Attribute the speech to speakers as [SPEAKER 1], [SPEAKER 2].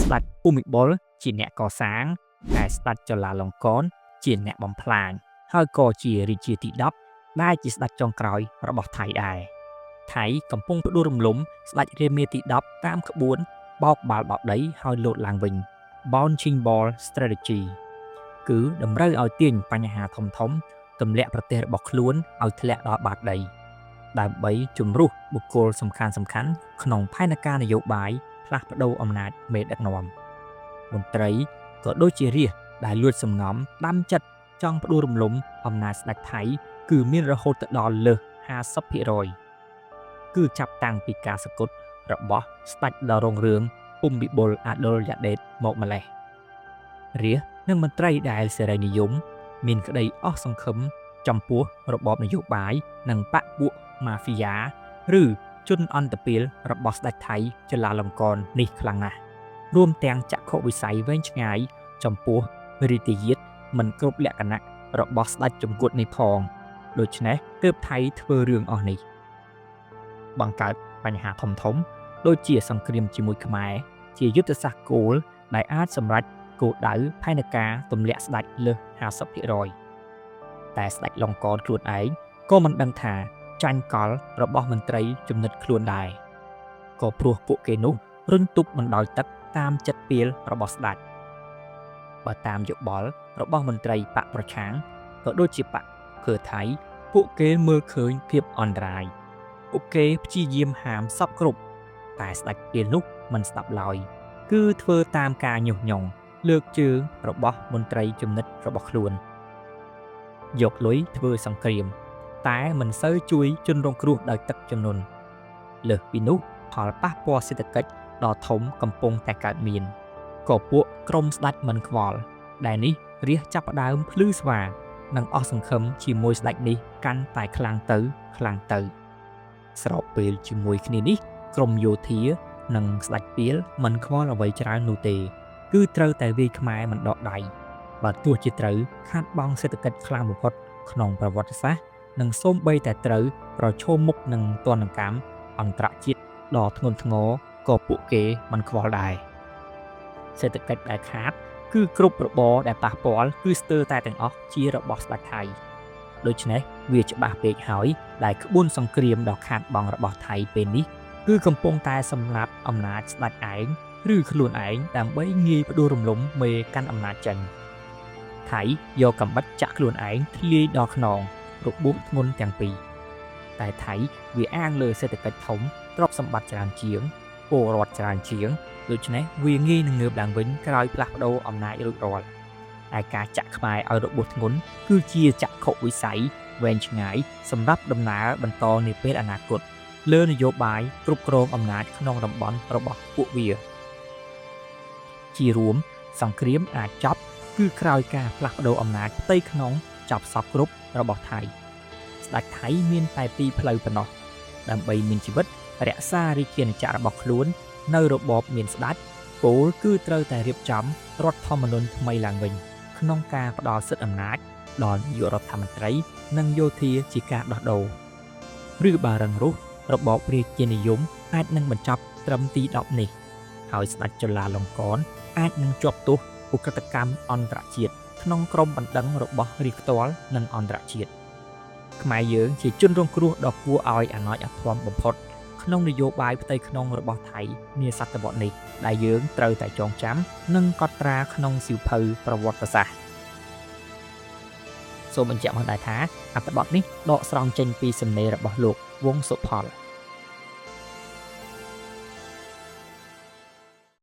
[SPEAKER 1] ស្ដេចភូមិបុលជាអ្នកកសាងឯស្ដេចចលាឡុងកនជាអ្នកបំផ្លាញហើយក៏ជារាជាទី10ដែលជាស្ដេចចុងក្រោយរបស់ថៃដែរថៃកំពុងផ្ដួលរំលំស្ដេចរាមាទី10តាមក្បួនបោកបាល់បោកដីហើយលោតឡើងវិញ Bouncing Ball Strategy គឺតម្រូវឲ្យទាញបញ្ហាធំធំទម្លាក់ប្រទេសរបស់ខ្លួនឲ្យធ្លាក់ដល់បាតដីដើម្បីជំរុះបុគ្គលសំខាន់សំខាន់ក្នុងផែនការនយោបាយផ្លាស់ប្ដូរអំណាចមេដឹកនាំមន្ត្រីក៏ដូចជារាស្ត្រដែលលួចសំងំដាំចិត្តចង់ផ្ដួលរំលំអំណាចស្ដេចថៃគឺមានរហូតទៅដល់លើស50%គឺចាប់តាំងពីការសគត់របស់ស្ដេចដ៏រុងរឿងភូមិបុលអាដុលយ៉ាដេតមកម្លេះរាស្ត្រនិងមន្ត្រីដែលសេរីនិយមមានក្តីអស់សង្ឃឹមចំពោះរបបនយោបាយនិងបកពួកម៉ាហ្វីយ៉ាឬជនអន្តពាលរបស់ស្ដេចថៃចលាឡុងកននេះខ្លាំងណាស់រួមទាំងចក្ខុវិស័យវែងឆ្ងាយចំពោះរីតិយាតមិនគ្រប់លក្ខណៈរបស់ស្ដេចជំគតនេះផងដូច្នេះទើបថៃធ្វើរឿងអស់នេះបង្កើតបញ្ហាធំធំដូចជាសង្គ្រាមជាមួយខ្មែរជាយុទ្ធសាស្ត្រគោលដែលអាចសម្រេចគោលដៅផែនការទម្លាក់ស្ដេចលើស50%តែស្ដេចឡុងកនខ្លួនឯងក៏មិនដឹងថាចាញ់កលរបស់មន្ត្រីចំណិតខ្លួនដែរក៏ព្រោះពួកគេនោះរុញទុកបណ្ដោយទឹកតាមចិត្តពៀលរបស់ស្ដេចបើតាមយោបល់របស់មន្ត្រីបកប្រឆាំងក៏ដូចជាបកភឿថៃពួកគេមើលឃើញភាពអន្តរាយពួកគេព្យាយាមហាមសពគ្រប់តែស្ដេចពៀលនោះមិនស្ដាប់ឡើយគឺធ្វើតាមការញុះញង់លើកជើងរបស់មន្ត្រីចំណិតរបស់ខ្លួនយកលុយធ្វើសង្គ្រាមតែមិនសូវជួយជនរងគ្រោះដោយទឹកជំនន់លើសពីនោះផលប៉ះពាល់សេដ្ឋកិច្ចដ៏ធំកំពុងតែកើតមានក៏ពួកក្រុមស្ដេចមិនខ្វល់ដែលនេះរាជចាប់ផ្ដើមភ្លឺស្វាងនិងអស់សង្ឃឹមជាមួយស្ដេចនេះកាន់តែខ្លាំងទៅខ្លាំងទៅស្របពេលជាមួយគ្នានេះក្រុមយោធានិងស្ដេចពៀលមិនខ្វល់អ្វីច្រើននោះទេគឺត្រូវតែវាយខ្មែរមិនដកដៃបើទោះជាត្រូវខាតបង់សេដ្ឋកិច្ចខ្លាំងបំផុតក្នុងប្រវត្តិសាស្ត្រនិងសូម្បីតែត្រូវប្រឈមមុខនឹងទណ្ឌកម្មអន្តរជាតិដ៏ធ្ងន់ធ្ងរក៏ពួកគេមិនខ្វល់ដែរសេដ្ឋកិច្ចដែលខាតគឺគ្រប់របរដែលប៉ះពាល់គឺស្ទើរតែទាំងអស់ជារបស់ស្ដេចថៃដូច្នេះវាច្បាស់ពេកហើយដែលក្បួនសង្គ្រាមដ៏ខាតបង់របស់ថៃពេលនេះគឺកំពុងតែសម្លាប់អំណាចស្ដេចឯងឬខ្លួនឯងដើម្បីងាយផ្ដួលរំលំមេកាន់អំណាចចិនថៃយកកំបិតចាក់ខ្លួនឯងធ្លាយដល់ខ្នងរបួសធ្ងន់ទាំងពីរតែថៃវាអាងលើសេដ្ឋកិច្ចធំទ្រព្យសម្បត្តិច្រើនជាងពលរដ្ឋច្រើនជាងដូច្នេះវាងាយនឹងងើបឡើងវិញក្រោយផ្លាស់ប្ដូរអំណាចរួចរាល់ឯការចាក់ខ្មែរឲ្យរបួសធ្ងន់គឺជាចក្ខុវិស័យវែងឆ្ងាយសម្រាប់ដំណើរបន្តនាពេលអនាគតលើនយោបាយគ្រប់គ្រងអំណាចក្នុងតំបន់របស់ពួកវាជារួមសង្គ្រាមអាចចប់គឺក្រោយការផ្លាស់ប្ដូរអំណាចផ្ទៃក្នុងចប់សពគ្រប់របស់ថៃស្ដេចថៃមានតែពីរផ្លូវប៉ុណ្ណោះដើម្បីមានជីវិតរក្សារាជាណាចក្ររបស់ខ្លួននៅរបបមានស្ដេចពោលគឺត្រូវតែរៀបចំរដ្ឋធម្មនុញ្ញថ្មីឡើងវិញក្នុងការផ្ដល់សិទ្ធិអំណាចដល់នាយករដ្ឋមន្ត្រីនិងយោធាជាការដោះដូរឬបើរឹងរូសរបបរាជានិយមអាចនឹងបញ្ចប់ត្រឹមទី10នេះហើយស្ដេចចលាឡុងកនអាចនឹងជាប់ទោសឧក្រិដ្ឋកម្មអន្តរជាតិក្នុងក្រុមបណ្ដឹងរបស់រាជផ្ទាល់និងអន្តរជាតិខ្មែរយើងជាជនរងគ្រោះដ៏គួរឲ្យអាណោចអាធ័មបំផុតក្នុងនយោបាយផ្ទៃក្នុងរបស់ថៃនាសតវត្សនេះដែលយើងត្រូវតែចងចាំនិងកត់ត្រាក្នុងសៀវភៅប្រវត្តិសាស្ត្រសូមបញ្ជាក់មកដែរថាអត្ថបទនេះដកស្រង់ចេញពីសំណេររបស់លោកវង្សសុផល។